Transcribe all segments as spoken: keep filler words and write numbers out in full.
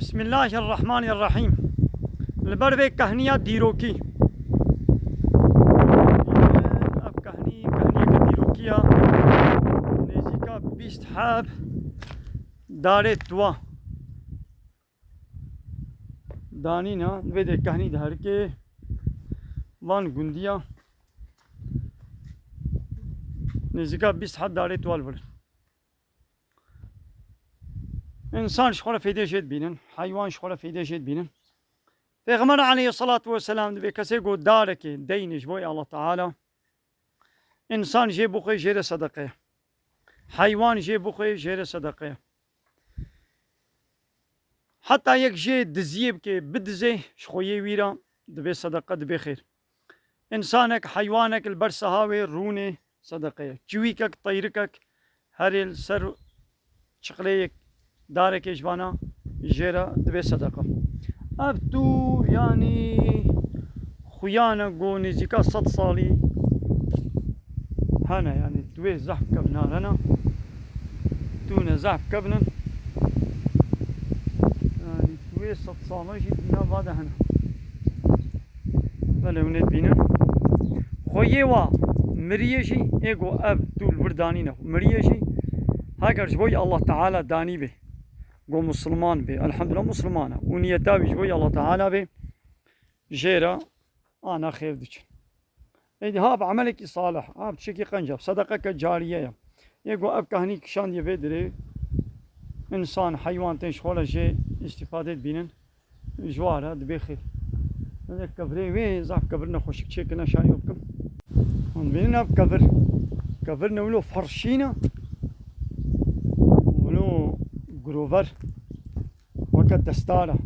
Bismillahirrahmanirrahîm. Li ber vê kehniya dîrokî. Ev kehnî, kehniyeke dîrokî ya. Nêzîka bîst heb darê tuwa danîna. Vê de kehnî diherike van gundiya. Nêzîka bîst heb darê tuwa li vir. Însan ji xwe re fêdê jê dibînin, heywan ji xwe re fêdê jê dibînin. Pêxember aleyhisselatu vesselam dibê kesê ku darekê deyne ji bo Allah Teala, însan jê bixwe jê re sedeqe ye. Heywan jê bixwe jê re sedeqe ye. Heta yek jê diziyê bike, bidize, ji xweyê wî re dibe sedeqe, dibe xêr. Însanek, heywanek li ber siha wê rûnê sedeqe ye. Çiwîkek, teyrikek herê li ser çiqleyek, darekê ji vana jê re dibe sedeqe. Ev tu, yanî, xuyan e ku nêzîka sed salî hene, yanî tu wê zehf kevnar hene. Tu ne zehf kevnin. Yanî tu wê sed sala jî dîna va de hene. Belê hûn ê dibînin. Xweyê wa miriyê jî, ê ku ev tu li vir danîne, miriyê jî, heger ji bo Allah Teala danî bê, ku misilman bê, elhamdulillah misilman e, û niyeta wî ji bo Allah Teala bê, jê re ana xêr diçin. Êdî ha bi emelekî salih, ha bi tiştekî qenc e, sedeqeke cariye ye. Ê ku ev kehnî kişandiye vê dirê, însan, heywan tên ji xwe re jê îstîfadê dibînin. Ji wa re dibe xêr. Nizek kevirê wê, zaf kevir nexweşik çêkirine, şayî bikim. Hûn dibînin ev kevir. Kevir ne wilo ferşîn e. Wilo girover. Weke destar e. Ha,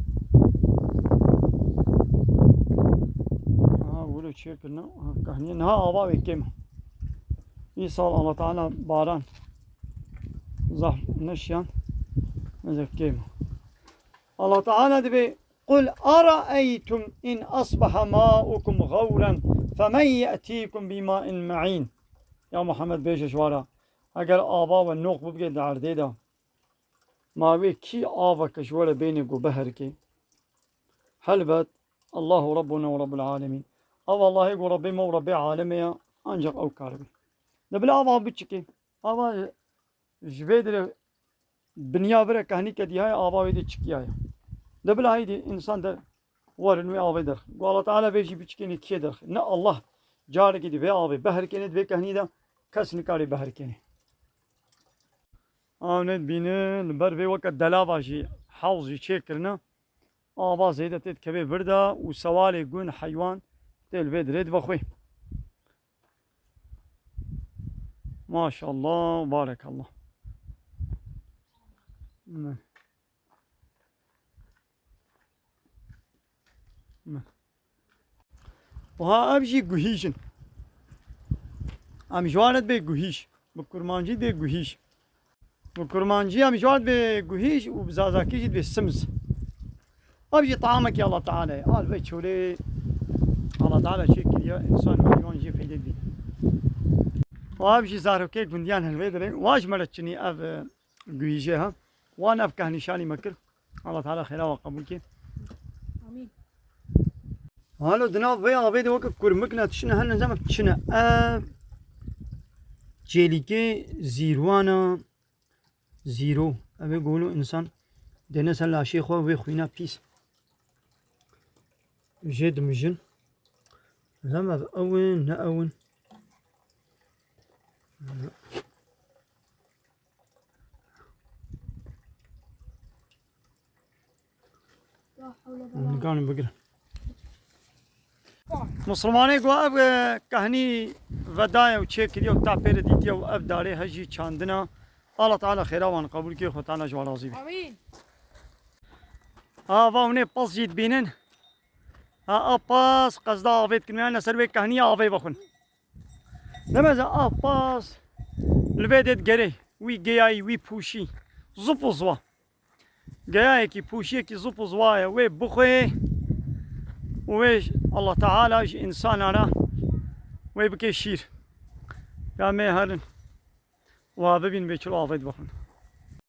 wilo çêkirine. Ha, kehniyê niha ava wê kêm e. Îsal Allah Teala baran zaf neşiyan. Nizek kêm e. Allah Teala dibê, "Qul araeytum in asbaha maukum gawran femen ye'tikum bimain me'in." Ya Muhammed, bêje ji wa re, eger ava we noq bibge di erdê de, ma wê kî aveke ji we re bêne ku biherike? Helbet, Allahu Rabbuna ve Rabbul Alemin. Ev Allahê ku Rabbê me û Rabbê alemê ye, ancak ew kar bê. De bila ava biçike. Ava ji vê dirê binya vire kehnîke dî heye, ava wê dê çikiyaye. De bila heyî dê însan de werin wê avê derxe. Ku Allah Teala vê jî biçikênê kê derxe. Ne Allah carekê dî vê avê beherkênê, di vê kehnî de kes nikarê beherkênê. Ew ne dibîne, li ber vê weke delava jî hewz jî çêkirine. Ava zêde tê dikeve vir de û sewalê gun heywan tê li vê dirê dibe xwê. Maşallah, barekallah. Me. Me. Wiha ev jî guhîj in. Em ji wan re dibê guhîj. Bi kurmancî dibê guhîj. Bi kurmancî em ji wan re dibê guhîj û bi zazakî jî dibê simz. Ev jî taamekî Allah Teala ye. Al vê çolê Allah Teala çêkiriye, însan û heywan jê fêdê dibîne. Û ev jî zarokê gundiyan hin vê dirê. Wa ji me re çinî ev, e, guhîjê ha. Wan ev kehnîşanî me kir. Allah Teala xêra we qebûl ke. Amîn. Halo di nav vê avê de weke kurmik ne tiştine hene, zema çi ne. Ev cêlîkê zîrwana zîro. Ev ê golo însan dêne ser laşê xwe, wê xwîna pîs. Jê dimijin. Zema ev ew in, ne ew in. Hûn nikarin bigirin. Misilmanê ku ev, e, kehnî vedaye û çêkiriye û ta pê re dîtiye û ev darê hejî çandina. Allah Teala xêra wan qebûl kê, Xwe Teala ji wan razî be. Amîn. Ha, va hûnê pas jî dibînin. Ha, a pas qezda avê dikin, yan li ser wê kehniyê avê vexwin. Demeze a pas li vê dê digerê, wî geyayî, wî pûşî, zûp û ziwa. Geyayekî, pûşiyekî zûp û ziwa ye, wê bixwê û wê Allah Teala ji însanan re wê bike şîr. Ya me herin. Wa bibîn bê çilo avê dibixwin.